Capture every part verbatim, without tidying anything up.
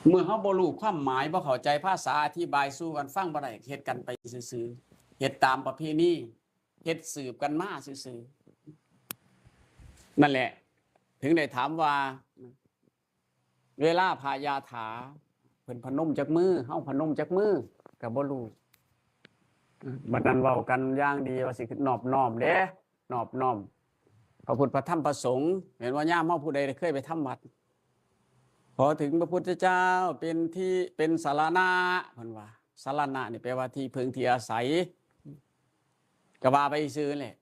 เมื่อเฮาบ่รู้ความหมาย บ่เข้าใจภาษา อธิบายสู่กันฟังบ่ได้ เฮ็ดกันไปซื่อๆ เฮ็ดตามประเพณี เฮ็ดสืบกันมาซื่อๆ นั่นแหละ ถึงได้ถามว่า เวลาพระยาถา เพิ่นพนมจักมือ เฮาพนมจักมือ ก็บ่รู้ บัดนั้นเว้ากันอย่างดีว่าสินอบน้อมเด้ นอบน้อม พระพุทธพระธรรมพระสงฆ์ เห็นว่ายามเฮาผู้ใดเคยไปทำวัด ขอถึงพระพุทธเจ้าเป็นที่ เป็นสรณะ เพิ่นว่า สรณะนี่แปลว่าที่พึ่งที่อาศัย ก็ว่าไปซื่อแหละ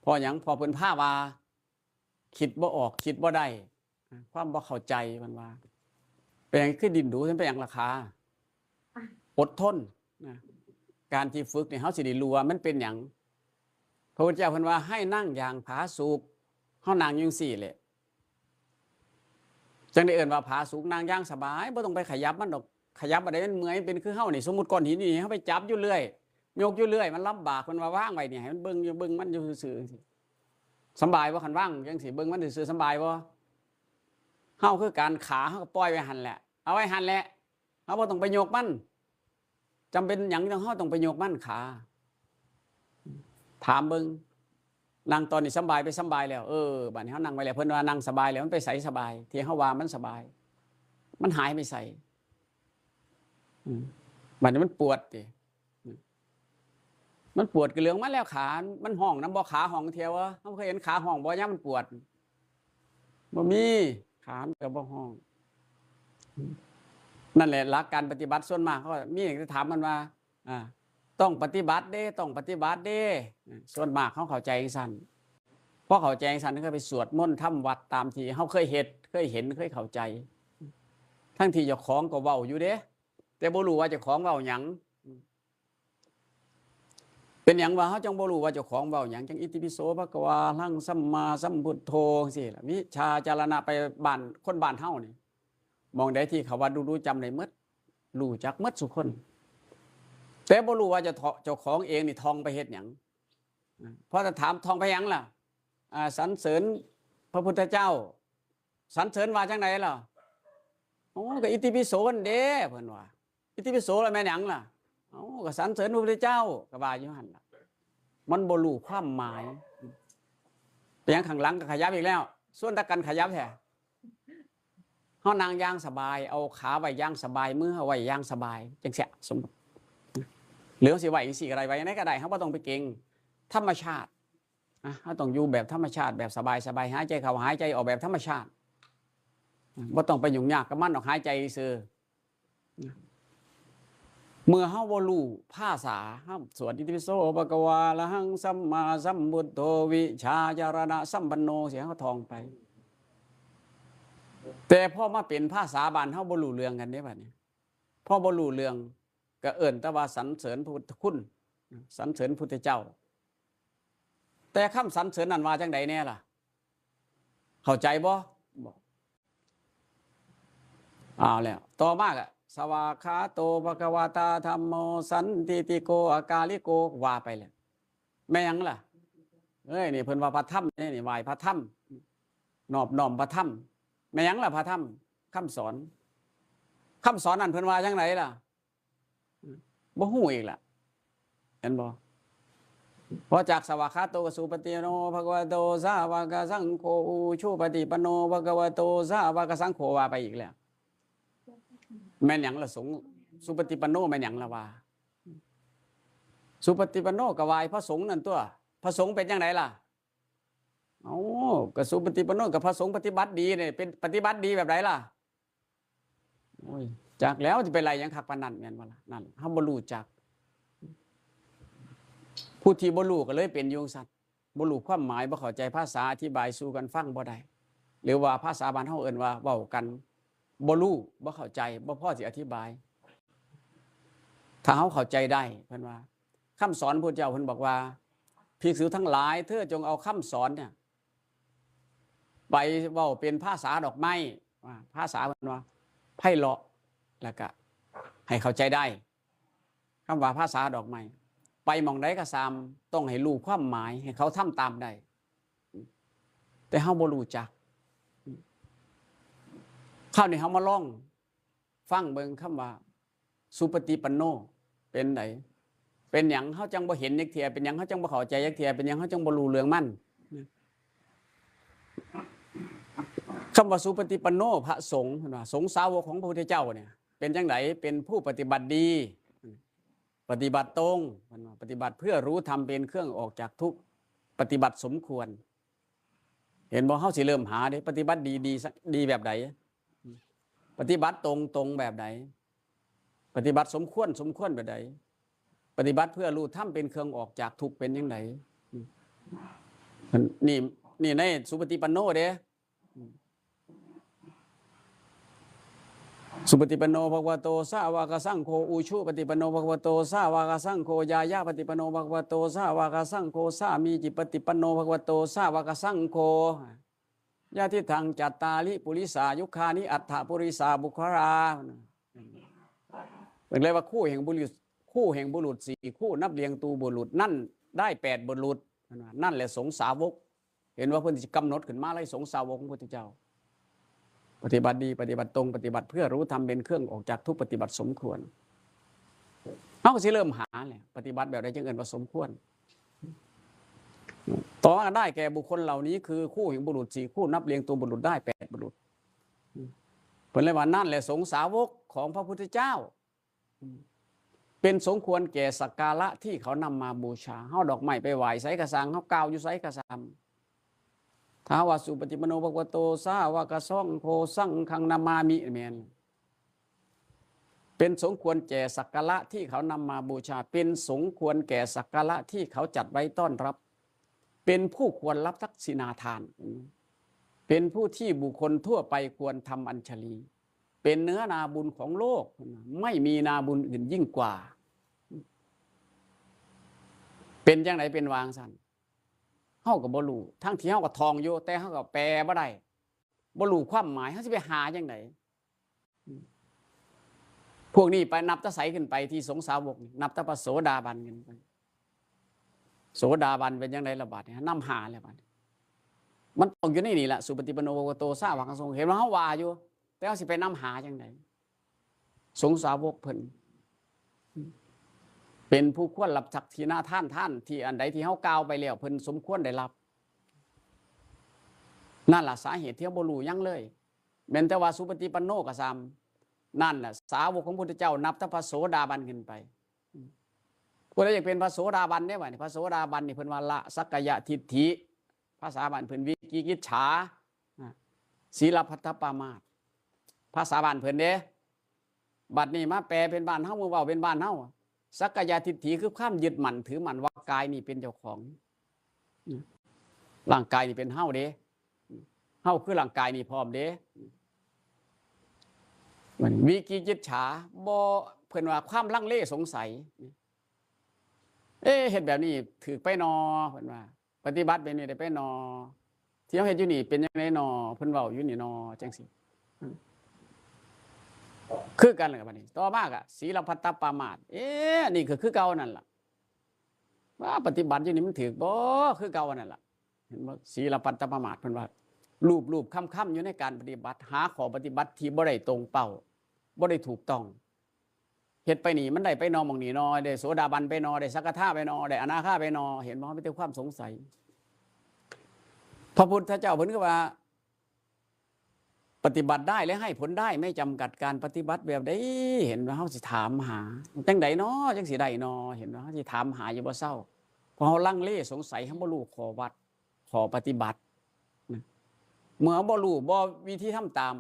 เพราะหยัง เพราะเพิ่นพาว่า คิดบ่ออก คิดบ่ได้ ความบ่เข้าใจ เพิ่นว่า เป็นหยังคือดิ้นดู เป็นหยังล่ะคะ อดทนนะ การที่ฝึกนี่ เฮาสิได้รู้ว่ามันเป็นหยัง พระพุทธเจ้าเพิ่นว่าให้นั่งอย่างผาสุก เฮานั่งอยู่จั่งซี้แหละ จั่งได้เอิ้นว่าผาสุก นั่งอย่างสบาย บ่ต้องไปขยับมันดอก ขยับอันใดมันเมื่อย มันเป็นคือเฮานี่ สมมุติก้อนหินนี่ เฮาไปจับอยู่เรื่อย ยกอยู่เรื่อย มันลำบาก เพิ่นว่าวางไว้นี่ ให้มันเบิ่งอยู่ เบิ่งมันอยู่ซื่อๆ จั่งซี้ สำบายบ่ คันวางจั่งซี้ เบิ่งมันซื่อๆ สำบายบ่ เฮาคือกัน ขาเฮาก็ปล่อยไว้หั่นแหละ เอาไว้หั่นแหละ เฮาบ่ต้องไปยกมัน จำเป็นหยังจั่งเฮาต้องไปยกมัน ขา ถามเบิ่ง นั่งตอนนี้สำบายไป สำบายแล้ว เออ บัดนี้เฮานั่งไว้แล้ว เพิ่นว่านั่งสบายแล้ว มันไปไสสบาย ที่เฮาว่ามันสบาย มันหายไปไส อืม บัดนี้มันปวดติ มันปวดก็เรื่องมันแล้ว ขา มันฮ้องนำบ่ ขาฮ้องเที่ยวบ่ เฮาเคยเห็นขาฮ้องบ่ ยามมันปวด บ่มี ขามันก็บ่ฮ้อง นั่นแหละ หลักการปฏิบัติส่วนมากเขาก็มีแต่ถามมันว่า อ่า ต้องปฏิบัติเด้ ต้องปฏิบัติเด้ ส่วนมากเขาเข้าใจจั่งซั้น พอเข้าใจจั่งซั้น ก็ไปสวดมนต์ทำวัดตามที่เขาเคยเฮ็ด เคยเห็น เคยเข้าใจ ทั้งที่เจ้าของก็เว้าอยู่เด้ แต่บ่รู้ว่าเจ้าของเว้าหยัง เป็นหยังว่าเขาจังบ่รู้ว่าเจ้าของเว้าหยัง จังอิติปิโสภะคะวาอะระหังสัมมาสัมพุทโธจั่งซี้ล่ะ วิชาจารณะไปบ้าน คนบ้านเฮานี่ หม่องใดที่เขาว่าดูๆ จำได้หมด รู้จักหมดซุคน แต่บ่รู้ว่าเจ้าเถาะ เจ้าของเองนี่ท่องไปเฮ็ดหยัง อ่า พอจะถามท่องไปหยังล่ะ อ่า สรรเสริญพระพุทธเจ้า สรรเสริญว่าจั่งใดล่ะ โอ้ ก็อิติปิโสนั่นเด้ เพิ่นว่า อิติปิโสแล้วแม่นหยังล่ะ เอ้า ก็สรรเสริญพระพุทธเจ้า ก็ว่าอยู่หั่นล่ะ มันบ่รู้ความหมาย เป็นหยังข้างหลังก็ขยับอีกแล้ว ส่วนตะกันขยับแท้ เฮานั่งอย่างสบาย เอาขาไว้อย่างสบาย มือเอาไว้อย่างสบาย จั่งซี้ สมมุติ หรือสิไว้จั่งซี้ก็ได้ ไว้จั่งใดก็ได้ เฮาบ่ต้องไปเกร็ง ธรรมชาติ อ่ะ เฮาต้องอยู่แบบธรรมชาติ แบบสบายๆ หายใจเข้า หายใจออกแบบธรรมชาติ บ่ต้องไปยุ่งยากกับมันดอก หายใจซื่อ เมื่อเฮาบ่รู้ภาษา เฮาสวดอิติปิโสภะคะวาอะระหังสัมมาสัมพุทโธวิชาจารณะสัมปันโนจั่งซี้ เฮาท่องไป แต่พอมาเป็นภาษาบ้านเฮาบ่รู้เรื่องกันเด้บัดนี้ พอบ่รู้เรื่อง ก็เอิ้นแต่ว่าสรรเสริญพระพุทธคุณ สรรเสริญพุทธเจ้า แต่คำสรรเสริญนั้นว่าจั่งใดแน่ล่ะ เข้าใจบ่ บ่ เอาแล้ว ต่อมาก็ สวากขาโตภะคะวะตาธัมโมสันทิฏฐิโกอะกาลิโก ว่าไปแล้ว แม่นหยังล่ะ เอ้ย นี่เพิ่นว่าพระธรรมนี่ นี่ไหว้พระธรรม นอบน้อมพระธรรม แม่นหยังล่ะพระธรรม คำสอน คำสอนนั่นเพิ่นว่าจั่งใดล่ะ บ่ฮู้อีกล่ะ เห็นบ่ พอจากสวากขาโตก็สุปฏิปันโนภะคะวะโตสาวกสังโฆ อุชุปฏิปันโนภะคะวะโตสาวกสังโฆ ว่าไปอีกแล้ว แม่นหยังล่ะสงฆ์ สุปฏิปันโนแม่นหยังล่ะว่า สุปฏิปันโนก็ไหว้พระสงฆ์นั่นตั๊ว พระสงฆ์เป็นจั่งใดล่ะ เอ้า ก็สุปฏิปันโน ก็พระสงฆ์ปฏิบัติดีนี่ เป็นปฏิบัติดีแบบใดล่ะ โอ้ย จักแล้วสิไปไล่หยังคักปานนั้น แม่นบ่ล่ะ นั่น เฮาบ่รู้จัก ผู้ที่บ่รู้ก็เลยเป็นอยู่จั่งซั้น บ่รู้ความหมาย บ่เข้าใจภาษา อธิบายสู่กันฟังบ่ได้ หรือว่าภาษาบ้านเฮาเอิ้นว่าเว้ากัน บ่รู้ บ่เข้าใจ บ่พอสิอธิบาย ถ้าเฮาเข้าใจได้ เพิ่นว่า คำสอนพระพุทธเจ้าเพิ่นบอกว่า ภิกษุทั้งหลาย เธอจงเอาคำสอนเนี่ย ไปเว้าเป็นภาษาดอกไม้ ว่าภาษาเพิ่นว่าไพเราะ แล้วก็ให้เข้าใจได้ คำว่าภาษาดอกไม้ ไปหม่องใดก็ซ่ำ ต้องให้รู้ความหมาย ให้เขาทำตามได้ แต่เฮาบ่รู้จัก คราวนี้เฮามาลอง ฟังเบิ่งคำว่า สุปฏิปันโน เป็นได เป็นหยังเฮาจั่งบ่เห็นจักเทื่อ เป็นหยังเฮาจั่งบ่เข้าใจจักเทื่อ เป็นหยังเฮาจั่งบ่รู้เรื่องมัน คำว่าสุปฏิปันโน พระสงฆ์ เพิ่นว่า สงฆ์สาวกของพระพุทธเจ้าเนี่ย เป็นจั่งใด เป็นผู้ปฏิบัติดี ปฏิบัติตรง เพิ่นว่า ปฏิบัติเพื่อรู้ธรรมเป็นเครื่องออกจากทุกข์ ปฏิบัติสมควร เห็นบ่ เฮาสิเริ่มหาเด้ ปฏิบัติดี ดีสัก ดีแบบใด ปฏิบัติตรง ตรงแบบใด ปฏิบัติสมควร สมควรแบบใด ปฏิบัติเพื่อรู้ธรรมเป็นเครื่องออกจากทุกข์เป็นจั่งใด นี่ นี่ในสุปฏิปันโนเด้ สุปฏิปันโน ภะคะวะโต สาวกสังโฆ อุชุปฏิปันโน ภะคะวะโต สาวกสังโฆ ญาญาปฏิปันโน ภะคะวะโต สาวกสังโฆ สามีจิปฏิปันโน ภะคะวะโต สาวกสังโฆ ยะทิฏฐัง จัตตาริ ปุริสายุคานิ อัตถปุริสาบุคคลา เพิ่นเลยว่าคู่แห่งบุรุษ คู่แห่งบุรุษสี่คู่ นับเรียงตัวบุรุษนั้นได้แปดบุรุษ นั่นแหละสงฆ์สาวก เห็นว่าเพิ่นสิกำหนดขึ้นมาเลย สงฆ์สาวกของพระพุทธเจ้า ปฏิบัติดี ปฏิบัติตรง ปฏิบัติเพื่อรู้ธรรมเป็นเครื่องออกจากทุกข์ ปฏิบัติสมควร เฮาก็สิเริ่มหาแหละ ปฏิบัติแบบใดจั่งเอิ้นว่าสมควร ต่อมาได้แก่บุคคลเหล่านี้คือคู่แห่งบุรุษสี่คู่ นับเรียงตัวบุรุษได้แปดบุรุษ เพิ่นเลยว่านั่นแหละสงฆ์สาวกของพระพุทธเจ้า เป็นสมควรแก่สักการะที่เขานำมาบูชา เฮาดอกไม้ไปไหว้ไสกะซ่าง เฮากล่าวอยู่ไสกะซ่าง ถ้าว่าสุปฏิปันโน ภะคะวะโต สาวกสังโฆ สังฆังนะมามิ แม่น เป็นสมควรแก่สักการะที่เขานำมาบูชา เป็นสมควรแก่สักการะที่เขาจัดไว้ต้อนรับ เป็นผู้ควรรับทักษิณาทาน เป็นผู้ที่บุคคลทั่วไปควรทำอัญชลี เป็นเนื้อนาบุญของโลก ไม่มีนาบุญอื่นยิ่งกว่า เป็นจั่งใด เป็นวาจั่งซั่น เฮาก็บ่รู้ ทั้งที่เฮาก็ท่องอยู่ แต่เฮาก็แปลบ่ได้ บ่รู้ความหมาย เฮาสิไปหาจั่งใด พวกนี้ไปนับแต่ไสขึ้นไป ที่สงฆ์สาวกนี่ นับแต่พระโสดาบันขึ้นไป โสดาบันเป็นจั่งใดละบาดนี้ นำหาแล้วบาดนี้ มันต้องอยู่ในนี่แหละ สุปฏิปันโน ภะคะวะโต สาวกสังโฆ เห็นว่าเฮาว่าอยู่ แต่เฮาสิไปนำหาจั่งใด สงฆ์สาวกเพิ่น เป็นผู้ควรรับทักษิณาทาน ทานที่อันใดที่เฮากล่าวไปแล้ว เพิ่นสมควรได้รับ นั่นล่ะสาเหตุที่เฮาบ่รู้หยังเลย แม้นแต่ว่าสุปฏิปันโนก็ซ่ำ นั่นล่ะสาวกของพุทธเจ้านับแต่พระโสดาบันขึ้นไป ผู้ใดอยากเป็นพระโสดาบันเด้ บัดนี้ พระโสดาบันนี่เพิ่นว่าละสักกายทิฏฐิ ภาษาบ้านเพิ่นวิจิกิจฉา อ่ะ ศีลพัตตปรามาส ภาษาบ้านเพิ่นเด้ บัดนี้มาแปลเป็นบ้านเฮา มาเว้าเป็นบ้านเฮา สักกายทิฏฐิคือความยึดมั่นถือมั่นว่ากายนี่เป็นเจ้าของ ร่างกายนี่เป็นเฮาเด้ เฮาคือร่างกายนี่พร้อมเด้ วิจิกิจฉา บ่ เพิ่นว่าความลังเลสงสัย เอ๊ะ เฮ็ดแบบนี้ถืกไปนอ เพิ่นว่า ปฏิบัติแบบนี้ได้ไปนอ ที่เฮาเฮ็ดอยู่นี่เป็นจั่งใดนอ เพิ่นเว้าอยู่นี่นอ จั่งซี้ คือกันเลยบัดนี้ ต่อมาก็ศีลพัตตปรามาส เอ๊ะ นี่ก็คือเก่านั่นล่ะ ว่าปฏิบัติอยู่นี่มันถืกบ่ คือเก่านั่นล่ะ เห็นบ่ ศีลพัตตปรามาส เพิ่นว่า ลูบๆ ค้ำๆ อยู่ในการปฏิบัติ หาข้อปฏิบัติที่บ่ได้ตรงเป้า บ่ได้ถูกต้อง เฮ็ดไปนี่มันได้ไปนอหม่องนี่นอ ได้โสดาบันไปนอ ได้สกทาไปนอ ได้อนาคาไปนอ เห็นบ่ มีแต่ความสงสัย พระพุทธเจ้าเพิ่นก็ว่า ปฏิบัติได้และให้ผลได้ ไม่จำกัดการปฏิบัติแบบใด เห็นว่าเฮาสิถามหา จั่งใดนอ จั่งสิได้นอ เห็นว่าเฮาสิถามหาอยู่บ่เซา เพราะเฮาลังเลสงสัย เฮาบ่รู้ข้อวัด ข้อปฏิบัตินะ เมื่อเฮาบ่รู้ บ่วิธีทำตาม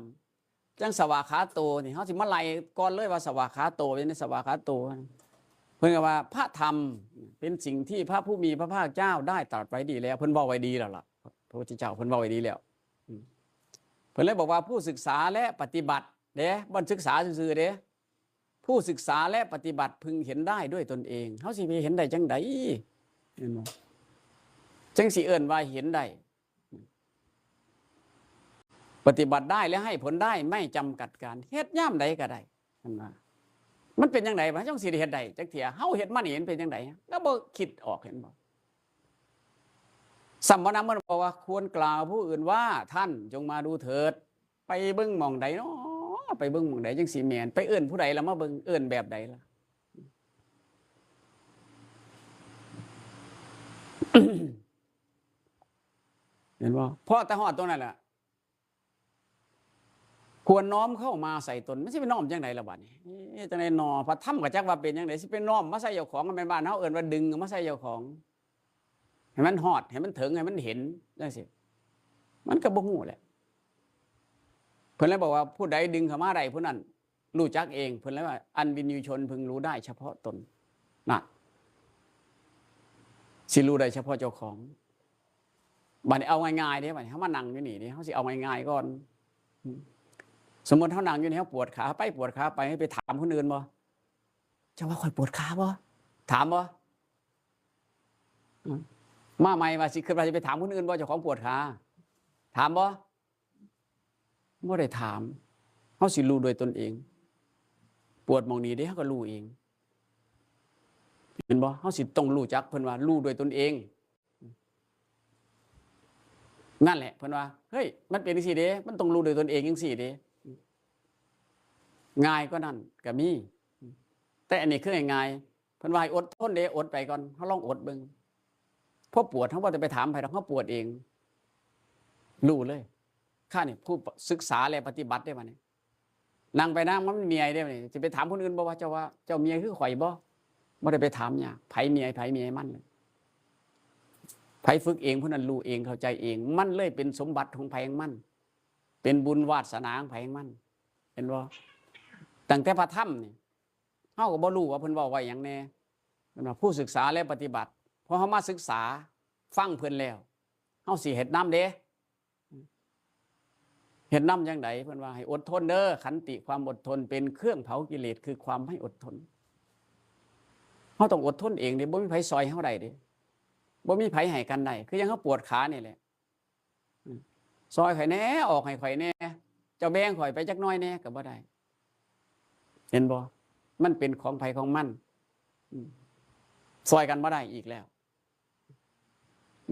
จั่งสวากขาโตนี่ เฮาสิมาไล่ก่อนเลยว่าสวากขาโตเป็นสวากขาโต เพิ่นก็ว่าพระธรรมเป็นสิ่งที่พระผู้มีพระภาคเจ้าได้ตรัสไว้ดีแล้ว เพิ่นเว้าไว้ดีแล้วล่ะ พระพุทธเจ้าเพิ่นเว้าไว้ดีแล้ว อืม เพิ่นเลยบอกว่าผู้ศึกษาและปฏิบัติเด้ บ่ศึกษาซื่อๆเด้ ผู้ศึกษาและปฏิบัติพึงเห็นได้ด้วยตนเอง เฮาสิไปเห็นได้จั่งใด เห็นบ่ จั่งสิเอิ้นว่าเห็นได้ ปฏิบัติได้และให้ผลได้ไม่จำกัดการ เฮ็ดยามใดก็ได้ เห็นบ่ มันเป็นจั่งใดวะ จั่งสิได้เฮ็ดได้จักเทื่อ เฮาเฮ็ดมานี่มันเป็นจั่งใด ก็บ่คิดออก เห็นบ่ ซ้ำบ่นำเพิ่นบอกว่าควรกล่าวผู้อื่นว่า ท่านจงมาดูเถิด ไปเบิ่งหม่องใดน้อ ไปเบิ่งหม่องใดจังสิแม่น ไปเอิ้นผู้ใดล่ะมาเบิ่ง เอิ้นแบบใดล่ะ เห็นบ่ พอแต่ฮอดตรงนั้นแหละ ควรน้อมเข้ามาใส่ตน มันสิไปน้อมจังไดล่ะบัดนี้ เอ๊ะ จังได๋น้อ พระธรรมก็จักว่าเป็นจังได๋ สิไปน้อมมาใส่เจ้าของ ก็แม่นบ้านเฮาเอิ้นว่าดึงมาใส่เจ้าของ ให้มันฮอด ให้มันถึง ให้มันเห็นจังซี่ มันก็บ่ฮู้แหละ เพิ่นเลยบอกว่า ผู้ใดดึงเข้ามาได้ผู้นั้นรู้จักเอง เพิ่นเลยว่า อันวิญญูชนพึงรู้ได้เฉพาะตน น่ะ สิรู้ได้เฉพาะเจ้าของ บัดนี้เอาง่ายๆเด้ บัดนี้เฮามานั่งอยู่นี่เด้ เฮาสิเอาง่ายๆก่อน สมมุติเฮานั่งอยู่นี่ เฮาปวดขาไปปวดขาไป ไปถามคนอื่นบ่ เจ้าว่าข้อยปวดขาบ่ ถามบ่ อืม มาใหม่ว่าสิ คิดว่าสิไปถามคนอื่นบ่ เจ้าของปวดขา ถามบ่ บ่ได้ถาม เฮาสิรู้ด้วยตนเอง ปวดหม่องนี้เด้ เฮาก็รู้เอง เห็นบ่ เฮาสิต้องรู้จักเพิ่นว่ารู้ด้วยตนเอง นั่นแหละ เพิ่นว่า เฮ้ย มันเป็นจังซี่เด้ มันต้องรู้ด้วยตนเองจังซี่เด้ ง่ายกว่านั้นก็มี แต่อันนี้คือง่ายๆ เพิ่นว่าให้อดทนเด้ อดไปก่อน เฮาลองอดเบิ่ง พอปวด เฮาบ่ต้องไปถามไผดอก เฮาปวดเอง รู้เลย ข้านี่ผู้ศึกษาและปฏิบัติเด้บัดนี้ นั่งไปนั่งมามันเมื่อยเด้บัดนี้ สิไปถามคนอื่นบ่ว่า เจ้าว่า เจ้าเมื่อยคือข้อยบ่ บ่ได้ไปถามยาก ไผเมื่อย ไผเมื่อยมันเลย ไผฝึกเองผู้นั้นรู้เอง เข้าใจเอง มันเลยเป็นสมบัติของไผของมัน เป็นบุญวาสนาของไผของมัน เห็นบ่ ตั้งแต่พระธรรมนี่ เฮาก็บ่รู้ว่าเพิ่นเว้าไว้หยังแน่ เพิ่นว่าผู้ศึกษาและปฏิบัติ พอเฮามาศึกษาฟังเพิ่นแล้ว เฮาสิเฮ็ดนำเด้ เฮ็ดนำจังใด เพิ่นว่าให้อดทนเด้อ ขันติความอดทนเป็นเครื่องเผากิเลส คือความไม่อดทน เฮาต้องอดทนเองเด้ บ่มีไผซ่อยเฮาได้เด้ บ่มีไผให้กันได้ คือจั่งเฮาปวดขานี่แหละ อืม ซ่อยข้อยแหน่ ออกให้ข้อยแหน่ เจ้าแบ่งข้อยไปจักหน่อยแหน่ก็บ่ได้ เห็นบ่ มันเป็นของไผของมัน อืม ซ่อยกันบ่ได้อีกแล้ว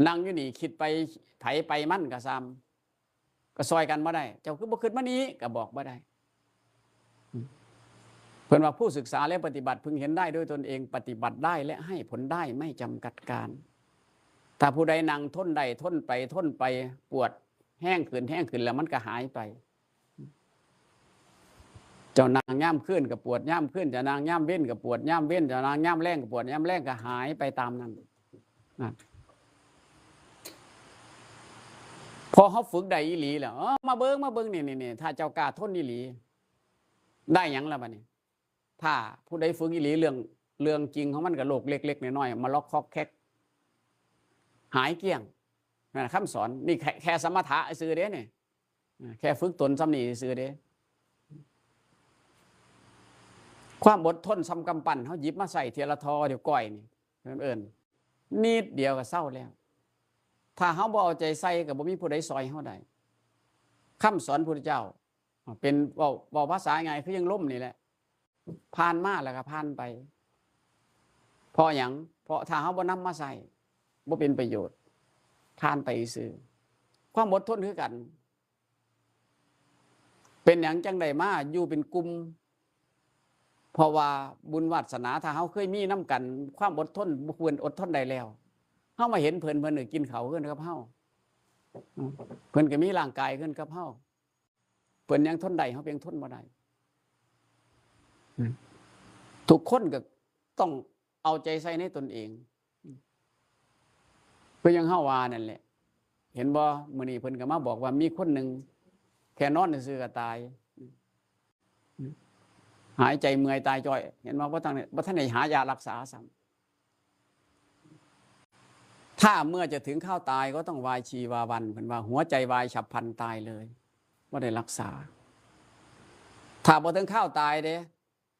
นั่งอยู่นี่คิดไปไผไปมันก็ซ่ำ ก็ซ่อยกันบ่ได้ เจ้าคือบ่คิดมานี่ก็บอกบ่ได้ อืม เพิ่นว่าผู้ศึกษาและปฏิบัติพึงเห็นได้ด้วยตนเอง ปฏิบัติได้และให้ผลได้ไม่จำกัดการ ถ้าผู้ใดนั่งทนได้ ทนไป ทนไป ปวดแฮงขึ้น แฮงขึ้นแล้วมันก็หายไป เจ้านั่งยามคืนก็ปวดยามคืน เจ้านั่งยามเว็นก็ปวดยามเว็น เจ้านั่งยามแลงก็ปวดยามแลง ก็หายไปตามนั้น นะ พอเฮาฝึกได้อีหลีแล้ว เออ มาเบิ่ง มาเบิ่ง นี่ นี่ นี่ ถ้าเจ้ากล้าทนอีหลี ได้หยังล่ะบัดนี้ ถ้าผู้ใดฝึกอีหลี เรื่อง เรื่องจริงของมันก็โรคเล็กๆน้อยๆ มาล็อกคอกแคก หายเกลี้ยง นั่นคำสอน นี่แค่ แค่สมถะซื่อเด้นี่ อ่า แค่ฝึกตนซ่ำนี่ซื่อเด้ ความอดทนซ่ำกำปั้น เฮาหยิบมาใส่เทื่อละทอเดียวก้อยนี่ เพิ่นเอิ้น นิดเดียวก็เซาแล้ว ถ้าเฮาบ่เอาใจใส่ก็บ่มีผู้ใดซ่อยเฮาได้ คำสอนพุทธเจ้า เป็น เว้า เว้าภาษาง่ายคือยังลมนี่แหละ ผ่านมาแล้วก็ผ่านไป เพราะหยัง เพราะถ้าเฮาบ่นำมาใช้ บ่เป็นประโยชน์ ผ่านไปซื่อ ความอดทนคือกัน เป็นหยังจั่งได้มาอยู่เป็นกลุ่ม เพราะว่าบุญวาสนา ถ้าเฮาเคยมีนำกัน ความอดทน เพิ่นอดทนได้แล้ว เฮามาเห็นเพิ่น เพิ่นก็กินข้าวคือกันกับเฮา อืม เพิ่นก็มีร่างกายคือกันกับเฮา เพิ่นยังทนได้ เฮาเพียงทนบ่ได้ อืม ทุกคนก็ต้องเอาใจใส่ในตนเอง อืม คือยังเฮาว่านั่นแหละ เห็นบ่ มื้อนี้เพิ่นก็มาบอกว่ามีคนหนึ่ง แค่นอนซื่อๆก็ตาย อืม หายใจเมื่อยตายจ้อย เห็นบ่ บ่ทัน บ่ทันได้หายารักษาซ้ำ ถ้าเมื่อจะถึงคราวตายก็ต้องวายชีวาวัน เพิ่นว่าหัวใจวายฉับพลันตายเลย บ่ได้รักษา ถ้าบ่ถึงคราวตายเด้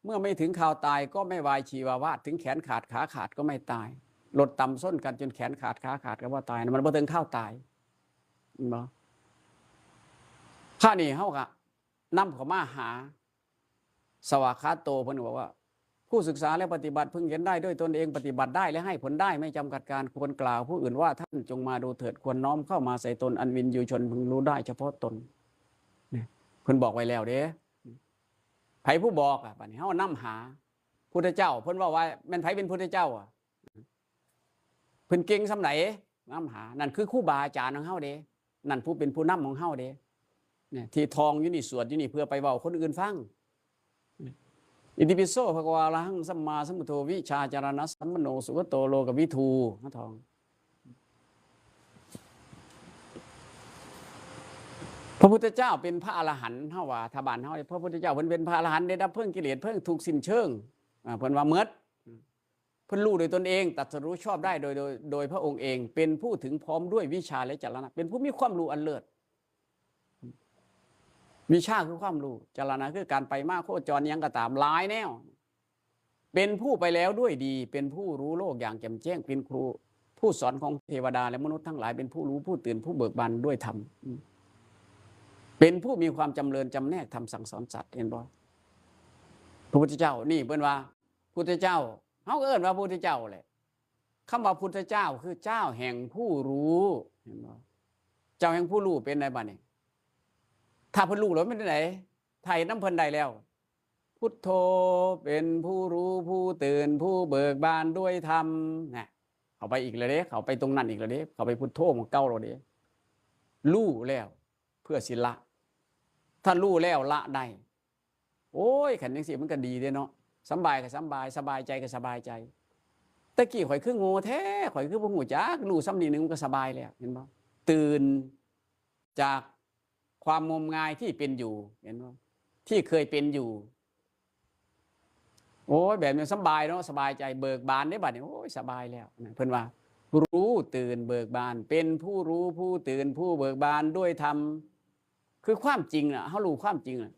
เมื่อไม่ถึงคราวตายก็ไม่วายชีวาวาด ถึงแขนขาดขาขาดก็ไม่ตาย รถตำส้นกันจนแขนขาดขาขาดก็บ่ตายนะ มันบ่ถึงคราวตาย เห็นบ่ คราวนี้เฮาก็นำเข้ามาหา สวากขาโต เพิ่นบอกว่า ผู้ศึกษาและปฏิบัติพึงเห็นได้ด้วยตนเอง ปฏิบัติได้และให้ผลได้ไม่จำกัดการ ควรกล่าวผู้อื่นว่า ท่านจงมาดูเถิด ควรน้อมเข้ามาใส่ตน อันวิญญูชนพึงรู้ได้เฉพาะตน เนี่ย เพิ่นบอกไว้แล้วเด้ ไผผู้บอกอ่ะ บัดนี้เฮานำหาพุทธเจ้า เพิ่นเว้าว่าแม่นไผเป็นพุทธเจ้าอ่ะ เพิ่นเก่งส่ำใด นำหา นั่นคือครูบาอาจารย์ของเฮาเด้ นั่นผู้เป็นผู้นำของเฮาเด้ เนี่ย ที่ท่องอยู่นี่ สวดอยู่นี่ เพื่อไปเว้าคนอื่นฟัง อิติปิโส ภะคะวา อะระหัง สัมมาสัมพุทโธ วิชชาจารณะสัมปันโน สุกโต โลกวิทู มาท่อง พระพุทธเจ้าเป็นพระอรหันต์ เฮาว่า ถ้าบ้านเฮา พระพุทธเจ้าเพิ่นเป็นพระอรหันต์ ได้ดับเพลิงกิเลส เพลิงทุกข์สิ้นเชิง อ่า เพิ่นว่าหมด เพิ่นรู้โดยตนเอง ตรัสรู้ชอบได้โดย โดย โดยพระองค์เอง เป็นผู้ถึงพร้อมด้วยวิชาและจรณะ เป็นผู้มีความรู้อันเลิศ วิชาคือความรู้ จรณะคือการไปมาโคจรหยังก็ตาม หลายแนว เป็นผู้ไปแล้วด้วยดี เป็นผู้รู้โลกอย่างแจ่มแจ้ง เป็นครู ผู้สอนของเทวดาและมนุษย์ทั้งหลาย เป็นผู้รู้ผู้ตื่นผู้เบิกบานด้วยธรรม อืม เป็นผู้มีความจำเริญจำแนกธรรมสั่งสอนสัตว์ เห็นบ่ พระพุทธเจ้า นี่เพิ่นว่า พุทธเจ้า เฮาก็เอิ้นว่าพุทธเจ้าแหละ คำว่าพุทธเจ้าคือเจ้าแห่งผู้รู้ เห็นบ่ เจ้าแห่งผู้รู้เป็นไดบัดนี้ ถ้าเพิ่นรู้แล้วมันเป็นได ถ้าเฮ็ดนำเพิ่นได้แล้ว พุทโธเป็นผู้รู้ผู้ตื่นผู้เบิกบานด้วยธรรม นะ เข้าไปอีกแล้วเด้ เข้าไปตรงนั้นอีกแล้วเด้ เข้าไปพุทโธหม่องเก่าแล้วเด้ รู้แล้วเพื่อสิละ ถ้ารู้แล้วละได้ โอ้ย คันจั่งซี้มันก็ดีเด้เนาะ สำบายก็สำบาย สบายใจก็สบายใจ แต่กี้ข่อยคือโง่แท้ ข่อยคือบ่ฮู้จัก รู้ส่ำนี้หนึ่งมันก็สบายแล้ว เห็นบ่ ตื่นจากความงมงายที่เป็นอยู่ เห็นบ่ ที่เคยเป็นอยู่ โอ้ย แบบนี้สำบายเนาะ สบายใจ เบิกบานเด้บัดนี้ โอ้ย สบายแล้วนะ เพิ่นว่า รู้ตื่นเบิกบาน เป็นผู้รู้ผู้ตื่นผู้เบิกบานด้วยธรรม คือความจริงน่ะ เฮารู้ความจริงน่ะ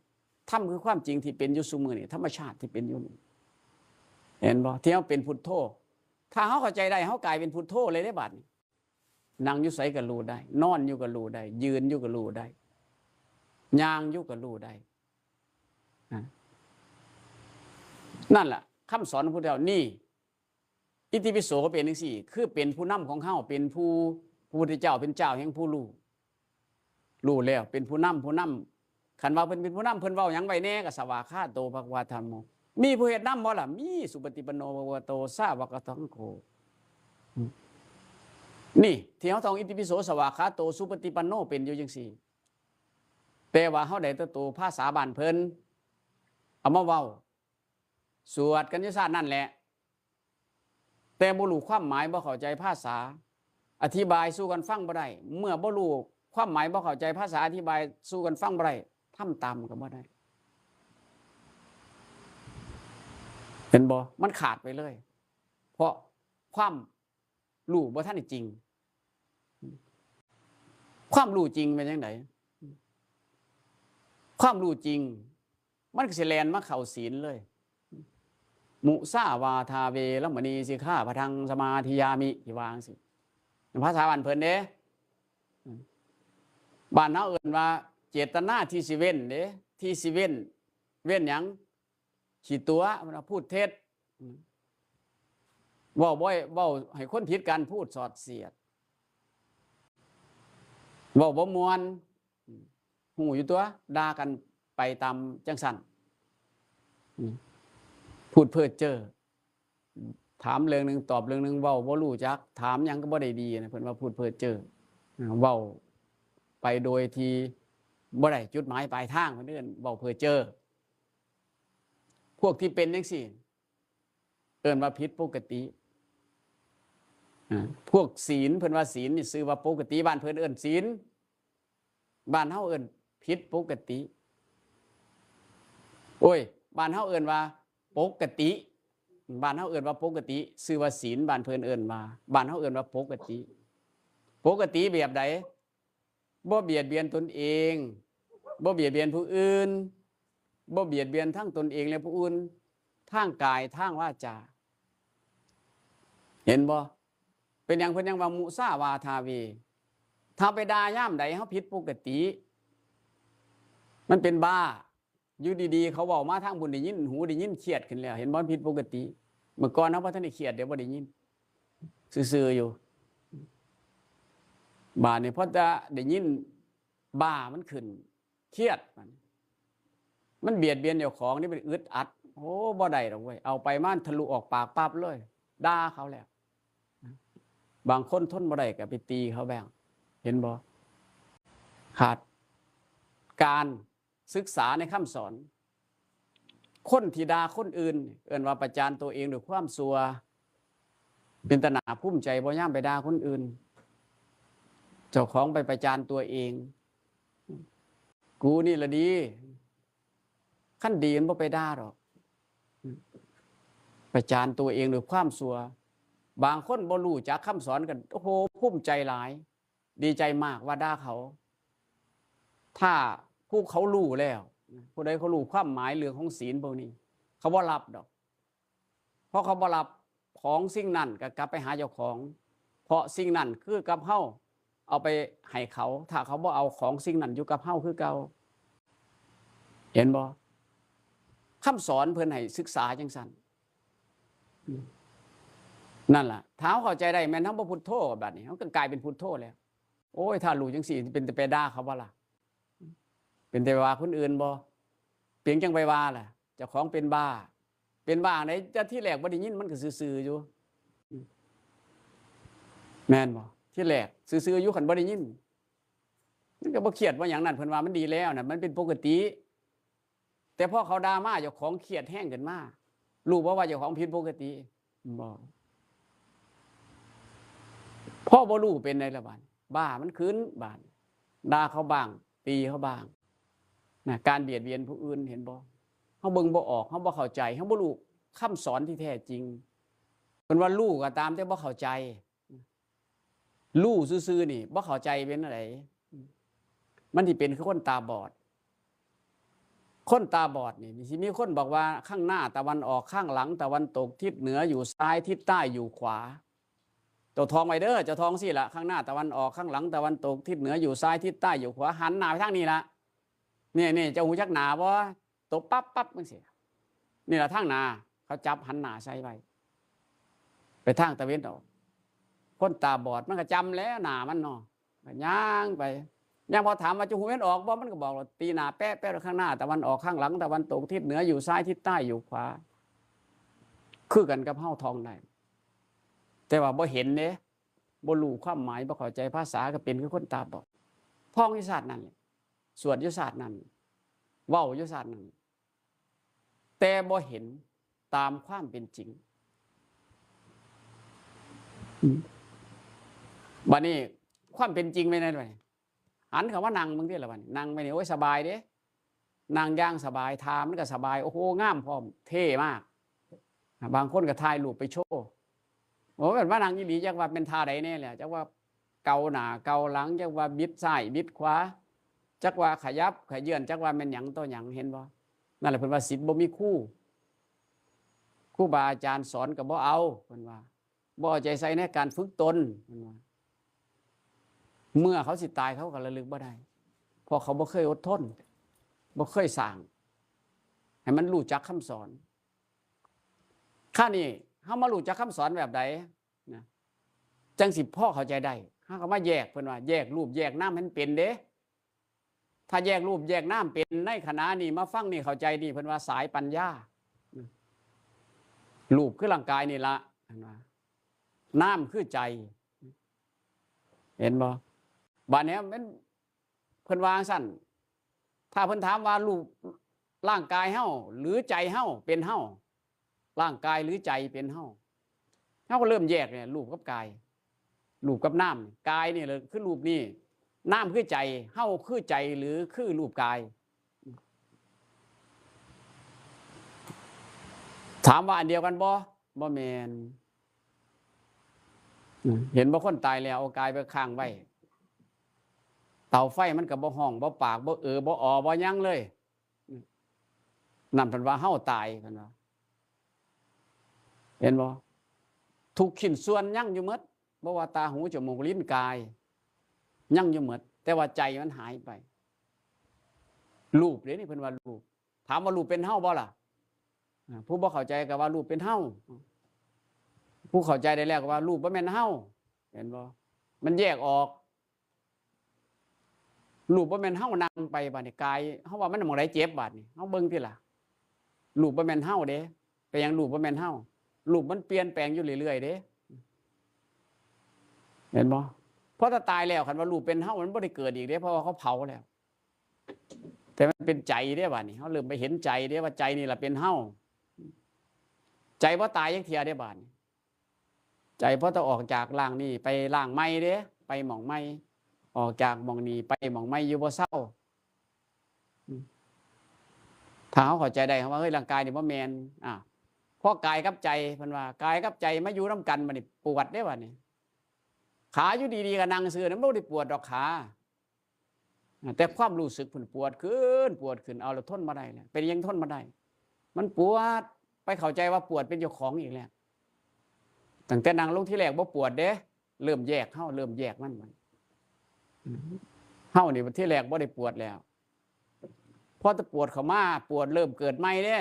ธรรมคือความจริงที่เป็นอยู่ซุมื้อนี้ ธรรมชาติที่เป็นอยู่นี่ เห็นบ่ ที่เฮาเป็นพุทโธ ถ้าเฮาเข้าใจได้ เฮากลายเป็นพุทโธเลยเด้บัดนี้ นั่งอยู่ไสก็รู้ได้ นอนอยู่ก็รู้ได้ ยืนอยู่ก็รู้ได้ ย่างอยู่ก็รู้ได้ นะ นั่นล่ะ คำสอนของพุทธเจ้า นี่ อิติปิโสก็เป็นจั่งซี้ คือเป็นผู้นำของเฮา เป็นผู้ พระพุทธเจ้าเป็นเจ้าแห่งผู้รู้ รู้แล้ว เป็นผู้นำ ผู้นำ คันว่าเพิ่นเป็นผู้นำ เพิ่นเว้าหยังไว้แน่ ก็ สวากขาโต ภะคะวา ธัมโม มีผู้เฮ็ดนำบ่ล่ะ มี สุปฏิปันโน ภะคะวะโต สาวกสังโฆ อืม นี่ ที่เฮาท่อง อิติปิโส สวากขาโต สุปฏิปันโน เป็นอยู่จั่งซี้ แต่ว่าเฮาได้แต่โตภาษาบ้านเพิ่น เอามาเว้า สวดกันอยู่ซ่านนั่นแหละ แต่บ่รู้ความหมาย บ่เข้าใจภาษา อธิบายสู่กันฟังบ่ได้ เมื่อบ่รู้ความหมาย บ่เข้าใจภาษา อธิบายสู่กันฟังบ่ได้ ทำตามก็บ่ได้ เห็นบ่ มันขาดไปเลย เพราะความรู้บ่ทันได้จริง ความรู้จริงเป็นจั่งใด ความรู้จริง มันก็สิแล่นมาเข้าศีลเลย มุสาวาทาเวรมณีสิกขาปะทังสมาธิยามิ ที่ว่าจั่งซี้ ภาษาบ้านเพิ่นเด้ บ้านเฮาเอิ้นว่า เจตนาที่สิเว้นเด้ ที่สิเว้น เว้นหยัง ขี้ตั๋ว เพิ่นว่าพูดเท็จ เว้าบ่ เว้าให้คนผิดกัน พูดส่อเสียด เว้าบ่ม่วน ฮู้อยู่ตั๊ว ด่ากันไปตามจั่งซั้น พูดเพ้อเจ้อ ถามเรื่องหนึ่ง ตอบเรื่องหนึ่ง เว้าบ่รู้จัก ถามหยังก็บ่ได้ดีนะ เพิ่นว่าพูดเพ้อเจ้อ เว้าไปโดยที่บ่ได้จุดหมายปลายทาง เพิ่นเอิ้นเว้าเพ้อเจ้อ พวกที่เป็นจั่งซี้ เอิ้นว่าผิดปกติ อ่า พวกศีล เพิ่นว่าศีลนี่ชื่อว่าปกติ บ้านเพิ่นเอิ้นศีล บ้านเฮาเอิ้นผิดปกติ โอ้ย บ้านเฮาเอิ้นว่าปกติ บ้านเฮาเอิ้นว่าปกติ ชื่อว่าศีล บ้านเพิ่นเอิ้นว่า บ้านเฮาเอิ้นว่าปกติ ปกติแบบใด บ่เบียดเบียนตนเอง บ่เบียดเบียนผู้อื่น บ่เบียดเบียนทั้งตนเองและผู้อื่น ทางกาย ทางวาจา เห็นบ่ เป็นหยังเพิ่นยังว่ามุสาวาทาเว ถ้าไปด่ายามใดเฮาผิดปกติ มันเป็นบ้า อยู่ดีๆ เขาเว้ามาทางบุญได้ยิน หูได้ยินเครียดขึ้นแล้ว เห็นบ่ มันผิดปกติ เมื่อก่อนเฮาบ่ทันได้เครียด เดี๋ยวบ่ได้ยิน ซื่อๆ อยู่ บาดนี้พอจะได้ยิน บ้ามันขึ้น เครียด บาดนี้ มันเบียดเบียนเจ้าของนี่เป็นอึดอัด โอ้ บ่ได้ดอกเว้ย เอาไปมันทะลุออกปากปั๊บเลย ด่าเขาแล้ว บางคนทนบ่ได้ก็ไปตีเขาบ้าง เห็นบ่ ขาดการศึกษาในคำสอน คนที่ด่าคนอื่น เอิ้นว่าประจานตัวเองด้วยความชั่ว เป็นตาหน้าภูมิใจบ่ยามไปด่าคนอื่น เจ้าของไปประจานตัวเอง กูนี่ละดี คันดีมันบ่ไปด่าดอก ประจานตัวเองด้วยความชั่ว บางคนบ่รู้จักคำสอนกัน โอ้โห ภูมิใจหลาย ดีใจมากว่าด่าเขา ถ้าผู้เขารู้แล้ว ผู้ใดเขารู้ความหมายเรื่องของศีลพวกนี้ เขาบ่รับดอก เพราะเขาบ่รับ ของสิ่งนั้นก็กลับไปหาเจ้าของ เพราะสิ่งนั้นคือกับเฮา เอาไปให้เขา ถ้าเขาบ่เอา ของสิ่งนั้นอยู่กับเฮาคือเก่า เห็นบ่ คำสอนเพิ่นให้ศึกษาจังซั่น นั่นล่ะ ถ้าเฮาเข้าใจได้ แม่นเฮาบ่พุทโธ บัดนี้เฮาก็กลายเป็นพุทโธแล้ว โอ้ย ถ้ารู้จังซี่ เป็นแต่ไปด่าเขาบ่ล่ะ เป็นแต่ว่าคนอื่นบ่ เปียงจังไปว่าล่ะ เจ้าของเป็นบ้า เป็นบ้าไหน แต่ที่แรกบ่ได้ยิน มันก็ซื่อๆอยู่ แม่นบ่ ที่แรกซื่อๆอยู่ คันบ่ได้ยิน มันก็บ่เครียดว่าหยังนั่น เพิ่นว่ามันดีแล้วน่ะ มันเป็นปกติ แต่พอเขาด่ามา เจ้าของเครียดแฮงขึ้นมา รู้บ่ว่าเจ้าของผิดปกติ บ่ พอบ่รู้เป็นไดล่ะบัด บ้ามันขึ้นบาด ด่าเขาบ้าง ตีเขาบ้าง นะ การเบียดเบียนผู้อื่น เห็นบ่ เฮาเบิ่งบ่ออก เฮาบ่เข้าใจ เฮาบ่รู้คำสอนที่แท้จริง เพิ่นว่ารู้ก็ตาม แต่บ่เข้าใจ รู้ซื่อๆนี่ บ่เข้าใจเป็นจั่งใด มันสิเป็นคือคนตาบอด คนตาบอดนี่ สิมีคนบอกว่าข้างหน้าตะวันออก ข้างหลังตะวันตก ทิศเหนืออยู่ซ้าย ทิศใต้อยู่ขวา เจ้าท่องไว้เด้อ เจ้าท่องสิละ ข้างหน้าตะวันออก ข้างหลังตะวันตก ทิศเหนืออยู่ซ้าย ทิศใต้อยู่ขวา หันหน้าไปทางนี้ละ นี่ นี่ เจ้าฮู้จักหน้าบ่ ตบปั๊บปั๊บจังซี่ นี่ล่ะทางหน้า เขาจับหันหน้าใส่ไว้ ไปทางตะเวนออก คนตาบอดมันก็จำแล้วหน้ามันเนาะ ก็ย่างไป ย่างพอถามว่าเจ้าฮู้แม่นออกบ่ มันก็บอกว่าตีหน้าแป๊ะแป๊ะ ข้างหน้าตะวันออก ข้างหลังตะวันตก ทิศเหนืออยู่ซ้าย ทิศใต้อยู่ขวา คือกันกับเฮาท่องได้ แต่ว่าบ่เห็นเด้ บ่รู้ความหมาย บ่เข้าใจภาษา ก็เป็นคือคนตาบอด ท่องอยู่ชาตินั้นแหละ สวดอยู่ชาตินั้น เว้าอยู่ชาตินั้น แต่บ่เห็นตามความเป็นจริง อืม บัดนี้ความเป็นจริงเป็นจั่งใด หันเข้ามานั่งเบิ่งติล่ะบัดนี้ นั่งไปนี่ โอ้ย สบายเด้ นั่งอย่างสบาย ท่ามันก็สบาย โอ้โห งามพร้อม เท่มาก บางคนก็ถ่ายรูปไปโชว์ โอ้ย มันมานั่งอีหลี จักว่าเป็นท่าใดแน่แหละ จักว่าเกาหน้าเกาหลัง จักว่าบิดซ้ายบิดขวา จักว่าขยับขยื่น จักว่าแม่นหยังต่อหยัง เห็นบ่ นั่นแหละเพิ่นว่าศิษย์บ่มีครู ครูบาอาจารย์สอนก็บ่เอา เพิ่นว่า บ่เอาใจใส่ในการฝึกตน เพิ่นว่า เมื่อเขาสิตายเขาก็ระลึกบ่ได้ เพราะเขาบ่เคยอดทน บ่เคยสร้าง ให้มันรู้จักคำสอน คราวนี้เฮามารู้จักคำสอนแบบใดนะ จั่งสิพอเข้าใจได้ เฮาก็มาแยก เพิ่นว่าแยกรูปแยกนามให้มันเป็นเด้ ถ้าแยกรูปแยกนามเป็น ในขณะนี้มาฟังนี่เข้าใจนี่ เพิ่นว่าสายปัญญา รูปคือร่างกายนี่ละ เพิ่นว่า นามคือใจ เห็นบ่ บัดนี้มัน เพิ่นว่าจั่งซั่น ถ้าเพิ่นถามว่ารูปร่างกายเฮาหรือใจเฮาเป็นเฮา ร่างกายหรือใจเป็นเฮา เฮาก็เริ่มแยกเนี่ย รูปกับกาย รูปกับนาม กายนี่แหละคือรูปนี่ นามคือใจ เฮาคือใจหรือคือรูปกาย ถามว่าอันเดียวกันบ่ บ่แม่น อืม เห็นบ่ คนตายแล้วเอากายไปค้างไว้ เตาไฟมันก็บ่ฮ้อง บ่ปาก บ่เออ บ่ออ บ่หยังเลย อืม นั่นเพิ่นว่าเฮาตาย เพิ่นว่า เห็นบ่ ทุกชิ้นส่วนยังอยู่หมด บ่ว่าตา หู จมูก ลิ้น กาย ยังอยู่หมด แต่ว่าใจมันหายไป รูปเด้นี่ เพิ่นว่ารูป ถามว่ารูปเป็นเฮาบ่ล่ะ อ่า ผู้บ่เข้าใจก็ว่ารูปเป็นเฮา ผู้เข้าใจได้แล้วก็ว่ารูปบ่แม่นเฮา เห็นบ่ มันแยกออก รูปบ่แม่นเฮานั่งไปบาดนี้ กายเฮาว่ามันหม่องใดเจ็บบาดนี้ เฮาเบิ่งติล่ะ รูปบ่แม่นเฮาเด้ เป็นหยังรูปบ่แม่นเฮา รูปมันเปลี่ยนแปลงอยู่เรื่อยๆเด้ เห็นบ่ เพราะถ้าตายแล้ว คันว่ารูปเป็นเฮา มันบ่ได้เกิดอีกเด้ เพราะว่าเขาเผาแล้ว แต่มันเป็นใจเด้บาดนี้ เฮาเริ่มไปเห็นใจเด้ว่าใจนี่ล่ะเป็นเฮา ใจบ่ตายจักเทื่อเด้บาดนี้ ใจพอจะออกจากร่างนี้ไปร่างใหม่เด้ ไปหม่องใหม่ ออกจากหม่องนี้ไปหม่องใหม่อยู่บ่เซา อืม ถ้าเฮาเข้าใจได้ เฮาว่า เฮ้ย ร่างกายนี่บ่แม่น อ่ะ พอกายกับใจ เพิ่นว่ากายกับใจมาอยู่นำกัน บัดนี้ปวดเด้บัดนี้ ขาอยู่ดีๆก็นั่งซื่อ มันบ่ได้ปวดดอกขา อ่ะ แต่ความรู้สึกเพิ่นปวดขึ้น ปวดขึ้น เอาแล้วทนบ่ได้แล้ว เป็นหยังทนบ่ได้ มันปวด ไปเข้าใจว่าปวดเป็นเจ้าของอีกแล้ว ตั้งแต่นั่งลงทีแรกบ่ปวดเด้ เริ่มแยกเฮา เริ่มแยกมันบัด เฮานี่ทีแรกบ่ได้ปวดแล้ว พอแต่ปวดเข้ามา ปวดเริ่มเกิดใหม่เด้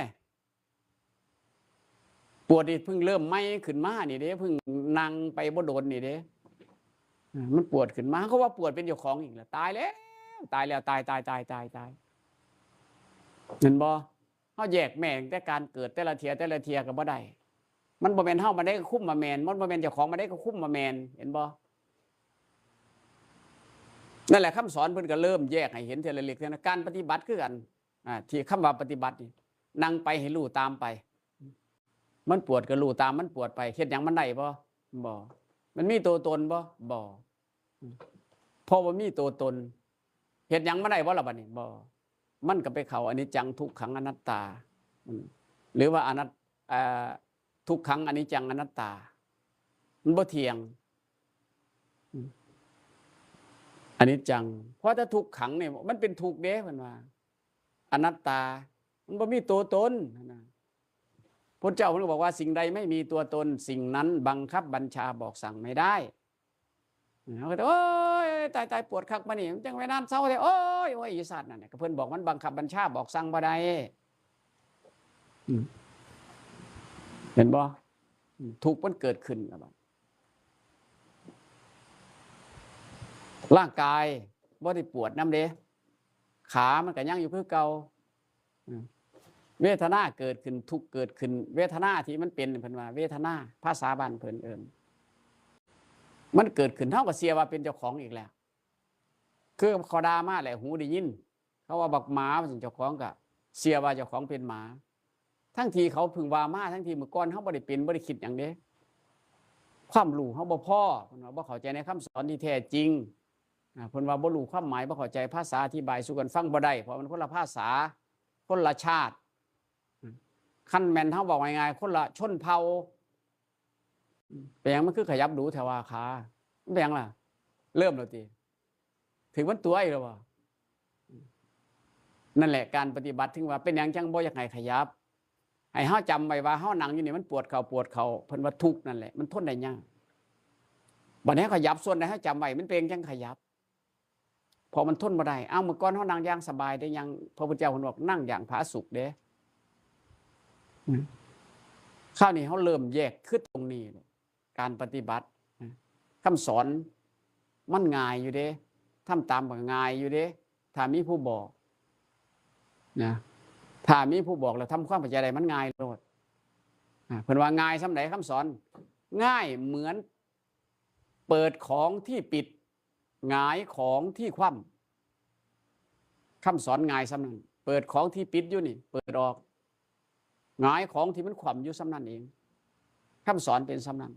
ปวดนี่เพิ่งเริ่มใหม่ขึ้นมานี่เด้ เพิ่งนั่งไปบ่โดนนี่เด้ อ่า มันปวดขึ้นมา เขาว่าปวดเป็นเจ้าของอีกแล้ว ตายแล้ว ตายแล้ว ตาย ตาย ตาย ตาย ตาย เห็นบ่ เฮาแยกแม่นแต่การเกิดแต่ละเทื่อ แต่ละเทื่อก็บ่ได้ มันบ่แม่นเฮามาได้ก็คุมมาแม่น มันบ่แม่นเจ้าของมาได้ก็คุมมาแม่น เห็นบ่ นั่นแหละ คำสอนเพิ่นก็เริ่มแยกให้เห็นทีละเล็กทีละน้อย การปฏิบัติคือกัน อ่า ที่คำว่าปฏิบัตินี่ นั่งไปให้รู้ตามไป มันปวดก็รู้ตามมันปวดไป เฮ็ดหยังมันได้บ่ บ่ มันมีตัวตนบ่ บ่ เพราะว่ามีตัวตน เฮ็ดหยังมันได้บ่ล่ะบัดนี้ บ่ มันก็ไปเข้าอนิจจังทุกขังอนัตตา อืม หรือว่าอนัต อ่า ทุกขังอนิจจังอนัตตา มันบ่เที่ยง อืม อนิจจัง เพราะถ้าทุกขังเนี่ยมันเป็นทุกข์เด้ เพิ่นว่า อนัตตา มันบ่มีตัวตนนะ พุทธเจ้าเพิ่นก็บอกว่าสิ่งใดไม่มีตัวตน สิ่งนั้นบังคับบัญชาบอกสั่งไม่ได้ เฮาก็ โอ๊ย ตาย ตาย ปวดคักมานี่ มันจังไปนานเซาแท้ โอ๊ย โอ๊ย อีสัตว์นั่นน่ะ ก็เพิ่นบอกมันบังคับบัญชาบอกสั่งบ่ได้ อืม เห็นบ่ อืม ทุกข์มันเกิดขึ้นแล้วบัด ร่างกายบ่ได้ปวดนำเด้ ขามันก็ยังอยู่คือเก่า อืม เวทนาเกิดขึ้น ทุกข์เกิดขึ้น เวทนาที่มันเป็น เพิ่นว่าเวทนา ภาษาบ้านเพิ่นเอิ้น มันเกิดขึ้น เฮาก็เชื่อว่าเป็นเจ้าของอีกแล้ว คือเขาด่ามาแหละ หูได้ยิน เขาว่าบักหมา ว่าซั่น เจ้าของก็เชื่อว่าเจ้าของเป็นหมา ทั้งที่เขาเพิ่งว่ามา ทั้งที่เมื่อก่อนเฮาบ่ได้เป็น บ่ได้คิดหยังเด้ ความรู้เฮาบ่พอ เพิ่นว่าบ่เข้าใจในคำสอนที่แท้จริง อ่า เพิ่นว่าบ่รู้ความหมาย บ่เข้าใจภาษา อธิบายสู่กันฟังบ่ได้ เพราะมันคนละภาษา คนละชาติ อืม คันแม่นเฮาเว้าง่ายๆ คนละชนเผ่า อืม เป็นหยังมันคือขยับดูแท้ว่าขา มันเป็นหยังล่ะ เริ่มแล้วติ ถือมันตั๋วอีกแล้วบ่ นั่นแหละ การปฏิบัติถึงว่าเป็นหยังจังบ่อยากให้ขยับ ให้เฮาจำไว้ว่าเฮานั่งอยู่นี่มันปวดเข่าปวดเข่า เพิ่นว่าทุกข์นั่นแหละ มันทนได้ยาก บัดนี้ขยับส่วนใดเฮาจำไว้ มันเป็นหยังจังขยับ เพราะมันทนบ่ได้ อ้าว เมื่อก่อนเฮานั่งอย่างสบายเด้ ยัง พระพุทธเจ้าเพิ่นบอกนั่งอย่างผาสุกเด้ อืม คราวนี้เฮาเริ่มแยกคือตรงนี้เลย การปฏิบัตินะ คำสอนมันง่ายอยู่เด้ ทำตามก็ง่ายอยู่เด้ ถ้ามีผู้บอกนะ ถ้ามีผู้บอกแล้วทำความเข้าใจได้มันง่ายโลด อ่า เพิ่นว่าง่ายส่ำใดคำสอน ง่ายเหมือนเปิดของที่ปิด หงายของที่คว่ำ คำสอนง่ายส่ำนั้น เปิดของที่ปิดอยู่นี่ เปิดออก หงายของที่มันคว่ำอยู่ส่ำนั้นเอง คำสอนเป็นส่ำนั้น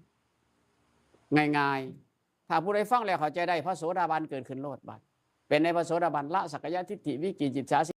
ง่ายๆ ถ้าผู้ใดฟังแล้วเข้าใจได้ พระโสดาบันเกิดขึ้นโลดบัด เป็นในพระโสดาบัน ละสักกายทิฏฐิ วิจิกิจฉา